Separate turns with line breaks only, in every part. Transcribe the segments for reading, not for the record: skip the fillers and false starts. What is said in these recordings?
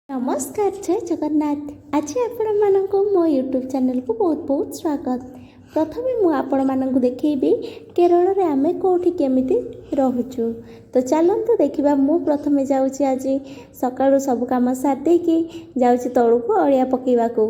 ନମସ୍କାର, ଜୟ ଜଗନ୍ନାଥ। ଆଜି ଆପଣମାନଙ୍କୁ ମୋ ୟୁଟ୍ୟୁବ୍ ଚ୍ୟାନେଲକୁ ବହୁତ ବହୁତ ସ୍ୱାଗତ। ପ୍ରଥମେ ମୁଁ ଆପଣମାନଙ୍କୁ ଦେଖେଇବି କେରଳରେ ଆମେ କେଉଁଠି କେମିତି ରହୁଛୁ। ତ ଚାଲନ୍ତୁ ଦେଖିବା। ମୁଁ ପ୍ରଥମେ ଯାଉଛି, ଆଜି ସକାଳୁ ସବୁ କାମ ସାରି ଦେଇକି ଯାଉଛି ତଳକୁ ଅଳିଆ ପକାଇବାକୁ।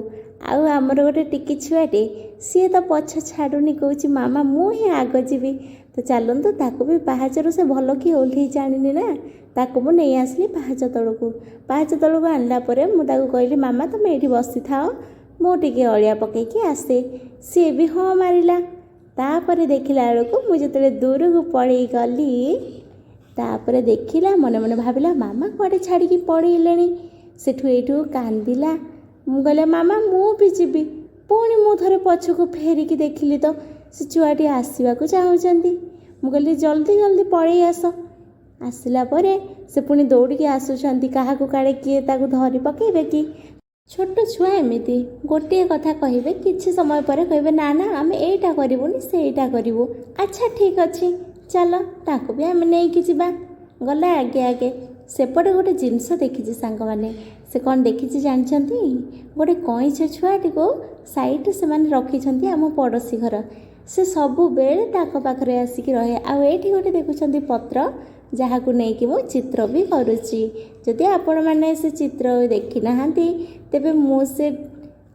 ଆଉ ଆମର ଗୋଟେ ଟିକି ଛୁଆଟେ, ସିଏ ତ ପଛ ଛାଡ଼ୁନି, କହୁଛି, "ମାମା, ମୁଁ ହିଁ ଆଗ ଯିବି।" ତ ଚାଲନ୍ତୁ, ତାକୁ ବି ପାହାଚରୁ ସେ ଭଲ କି ଓହ୍ଲେଇ ଜାଣିନି ନା, ତାକୁ ମୁଁ ନେଇ ଆସିଲି ପାହାଚ ତଳକୁ। ପାହାଚ ତଳକୁ ଆଣିଲା ପରେ ମୁଁ ତାକୁ କହିଲି, "ମାମା, ତୁମେ ଏଇଠି ବସିଥାଅ, ମୁଁ ଟିକେ ଅଳିଆ ପକାଇକି ଆସେ।" ସିଏ ବି ହଁ ମାରିଲା। ତାପରେ ଦେଖିଲା ବେଳକୁ ମୁଁ ଯେତେବେଳେ ଦୂରକୁ ପଳେଇ ଗଲି, ତାପରେ ଦେଖିଲା, ମନେ ମନେ ଭାବିଲା, ମାମା କୁଆଡ଼େ ଛାଡ଼ିକି ପଳେଇଲେଣି। ସେଠୁ ଏଇଠୁ କାନ୍ଦିଲା। ମୁଁ କହିଲି, "ମାମା, ମୁଁ ବି ଯିବି।" ପୁଣି ମୁଁ ଥରେ ପଛକୁ ଫେରିକି ଦେଖିଲି ତ ସେ ଛୁଆଟି ଆସିବାକୁ ଚାହୁଁଛନ୍ତି। ମୁଁ କହିଲି, "ଜଲ୍ଦି ଜଲ୍ଦି ପଳେଇ ଆସ।" ଆସିଲା ପରେ ସେ ପୁଣି ଦୌଡ଼ିକି ଆସୁଛନ୍ତି, କାହାକୁ କାଳେ କିଏ ତାକୁ ଧରି ପକାଇବେ କି। ଛୋଟ ଛୁଆ ଏମିତି ଗୋଟିଏ କଥା କହିବେ, କିଛି ସମୟ ପରେ କହିବେ, "ନା ନା, ଆମେ ଏଇଟା କରିବୁନି, ସେଇଟା କରିବୁ।" ଆଚ୍ଛା, ଠିକ୍ ଅଛି, ଚାଲ, ତାକୁ ବି ଆମେ ନେଇକି ଯିବା। ଗଲା ଆଗେ ଆଗେ। ସେପଟେ ଗୋଟେ ଜିନିଷ ଦେଖିଛି ସାଙ୍ଗମାନେ। ସେ କ'ଣ ଦେଖିଛି ଜାଣିଛନ୍ତି? ଗୋଟେ କଇଁଛ ଛୁଆଟିକୁ ସାଇଡ଼ରେ ସେମାନେ ରଖିଛନ୍ତି, ଆମ ପଡ଼ୋଶୀ ଘର। ସେ ସବୁବେଳେ ତାଙ୍କ ପାଖରେ ଆସିକି ରହେ। ଆଉ ଏଇଠି ଗୋଟେ ଦେଖୁଛନ୍ତି ପତ୍ର, ଯାହାକୁ ନେଇକି ମୁଁ ଚିତ୍ର ବି କରୁଛି। ଯଦି ଆପଣମାନେ ସେ ଚିତ୍ର ଦେଖିନାହାନ୍ତି, ତେବେ ମୁଁ ସେ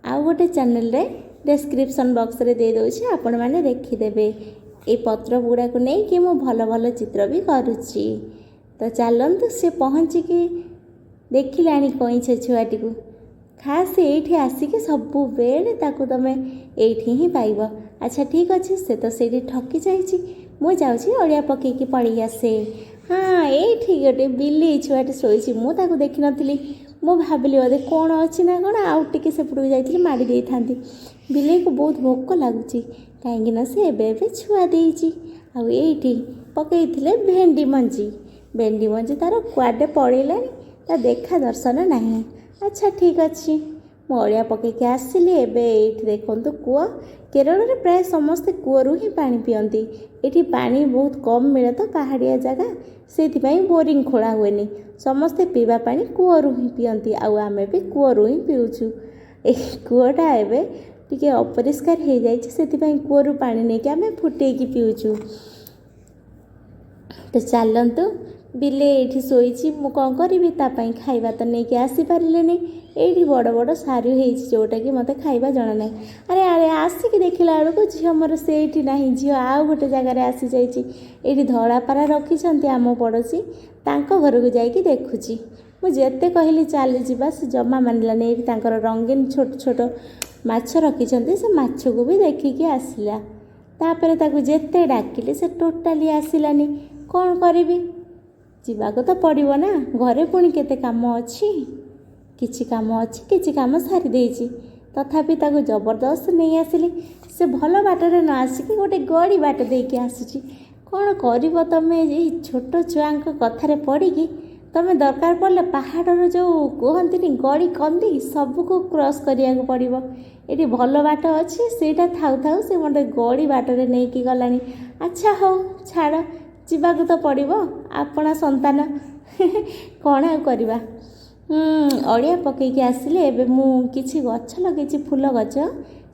ଆଉ ଗୋଟେ ଚ୍ୟାନେଲରେ ଡେସ୍କ୍ରିପସନ୍ ବକ୍ସରେ ଦେଇଦେଉଛି, ଆପଣମାନେ ଦେଖିଦେବେ। ଏଇ ପତ୍ର ଗୁଡ଼ାକୁ ନେଇକି ମୁଁ ଭଲ ଭଲ ଚିତ୍ର ବି କରୁଛି। ତ ଚାଲନ୍ତୁ, ସେ ପହଞ୍ଚିକି ଦେଖିଲାଣି କଇଁଛ ଛୁଆଟିକୁ। ଖାସ୍ ଏଇଠି ଆସିକି ସବୁବେଳେ ତାକୁ ତୁମେ ଏଇଠି ହିଁ ପାଇବ। ଆଚ୍ଛା, ଠିକ୍ ଅଛି, ସେ ତ ସେଇଠି ଠକି ଯାଇଛି। ମୁଁ ଯାଉଛି, ଅଳିଆ ପକେଇକି ପଳେଇ ଆସେ। ହଁ, ଏଇଠି ଗୋଟେ ବିଲେଇ ଛୁଆଟି ଶୋଇଛି। ମୁଁ ତାକୁ ଦେଖିନଥିଲି। ମୁଁ ଭାବିଲି ବୋଧେ କ'ଣ ଅଛି ନା କ'ଣ, ଆଉ ଟିକେ ସେପଟକୁ ଯାଇଥିଲି, ମାଡ଼ି ଦେଇଥାନ୍ତି। ବିଲେଇକୁ ବହୁତ ଭୋକ ଲାଗୁଛି, କାହିଁକିନା ସେ ଏବେ ଏବେ ଛୁଆ ଦେଇଛି। ଆଉ ଏଇଠି ପକେଇଥିଲେ ଭେଣ୍ଡି ମଞ୍ଜି। ଭେଣ୍ଡି ମଞ୍ଜି ତାର କୁଆଡ଼େ ପଳେଇଲାଣି, ତା ଦେଖା ଦର୍ଶନ ନାହିଁ। ଆଚ୍ଛା, ଠିକ୍ ଅଛି, ମୁଁ ଅଳିଆ ପକେଇକି ଆସିଲି। ଏବେ ଏଇଠି ଦେଖନ୍ତୁ କୂଅ। କେରଳରେ ପ୍ରାୟ ସମସ୍ତେ କୂଅରୁ ହିଁ ପାଣି ପିଅନ୍ତି। ଏଠି ପାଣି ବହୁତ କମ୍ ମିଳେ ତ, ପାହାଡ଼ିଆ ଜାଗା, ସେଇଥିପାଇଁ ବୋରିଂ ଖୋଳା ହୁଏନି। ସମସ୍ତେ ପିଇବା ପାଣି କୂଅରୁ ହିଁ ପିଅନ୍ତି ଆଉ ଆମେ ବି କୂଅରୁ ହିଁ ପିଉଛୁ। ଏହି କୂଅଟା ଏବେ ଟିକେ ଅପରିଷ୍କାର ହେଇଯାଇଛି, ସେଥିପାଇଁ କୂଅରୁ ପାଣି ନେଇକି ଆମେ ଫୁଟେଇକି ପିଉଛୁ। ତ ଚାଲନ୍ତୁ, ବିଲେଇ ଏଇଠି ଶୋଇଛି, ମୁଁ କ'ଣ କରିବି? ତା ପାଇଁ ଖାଇବା ତ ନେଇକି ଆସିପାରିଲିନି। ଏଇଠି ବଡ଼ ବଡ଼ ସାରୁ ହେଇଛି, ଯେଉଁଟାକି ମୋତେ ଖାଇବା ଜଣା ନାହିଁ। ଆରେ ଆରେ, ଆସିକି ଦେଖିଲା ବେଳକୁ ଝିଅ ମୋର ସେଇଠି ନାହିଁ। ଝିଅ ଆଉ ଗୋଟେ ଜାଗାରେ ଆସିଯାଇଛି। ଏଇଠି ଧଳା ପାରା ରଖିଛନ୍ତି ଆମ ପଡ଼ୋଶୀ, ତାଙ୍କ ଘରକୁ ଯାଇକି ଦେଖୁଛି। ମୁଁ ଯେତେ କହିଲି ଚାଲିଯିବା, ସେ ଜମା ମାନିଲାନି। ଏଇଠି ତାଙ୍କର ରଙ୍ଗୀନ ଛୋଟ ଛୋଟ ମାଛ ରଖିଛନ୍ତି, ସେ ମାଛକୁ ବି ଦେଖିକି ଆସିଲା। ତାପରେ ତାକୁ ଯେତେ ଡାକିଲି, ସେ ଟୋଟାଲି ଆସିଲାନି। କ'ଣ କରିବି? ଯିବାକୁ ତ ପଡ଼ିବ ନା, ଘରେ ପୁଣି କେତେ କାମ ଅଛି। କିଛି କାମ ଅଛି, କିଛି କାମ ସାରି ଦେଇଛି। ତଥାପି ତାକୁ ଜବରଦସ୍ତ ନେଇ ଆସିଲି। ସେ ଭଲ ବାଟରେ ନ ଆସିକି ଗୋଟେ ଗଳି ବାଟ ଦେଇକି ଆସୁଛି। କ'ଣ କରିବ ତମେ? ଏଇ ଛୋଟ ଛୁଆଙ୍କ କଥାରେ ପଡ଼ିକି ତମେ ଦରକାର ପଡ଼ିଲେ ପାହାଡ଼ର ଯେଉଁ କୁହନ୍ତିନି ଗଳି କନ୍ଦି ସବୁକୁ କ୍ରସ୍ କରିବାକୁ ପଡ଼ିବ। ଏଠି ଭଲ ବାଟ ଅଛି, ସେଇଟା ଥାଉ ଥାଉ ସେ ମୋତେ ଗଳି ବାଟରେ ନେଇକି ଗଲାଣି। ଆଚ୍ଛା ହଉ, ଛାଡ଼, ଯିବାକୁ ତ ପଡ଼ିବ, ଆପଣା ସନ୍ତାନ, କ'ଣ ଆଉ କରିବା? ଅଳିଆ ପକେଇକି ଆସିଲେ। ଏବେ ମୁଁ କିଛି ଗଛ ଲଗେଇଛି, ଫୁଲ ଗଛ,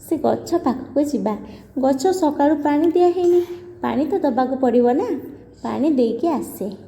ସେ ଗଛ ପାଖକୁ ଯିବା। ଗଛ ସକାଳୁ ପାଣି ଦିଆ ହେଇନି, ପାଣି ତ ଦେବାକୁ ପଡ଼ିବ ନା, ପାଣି ଦେଇକି ଆସେ।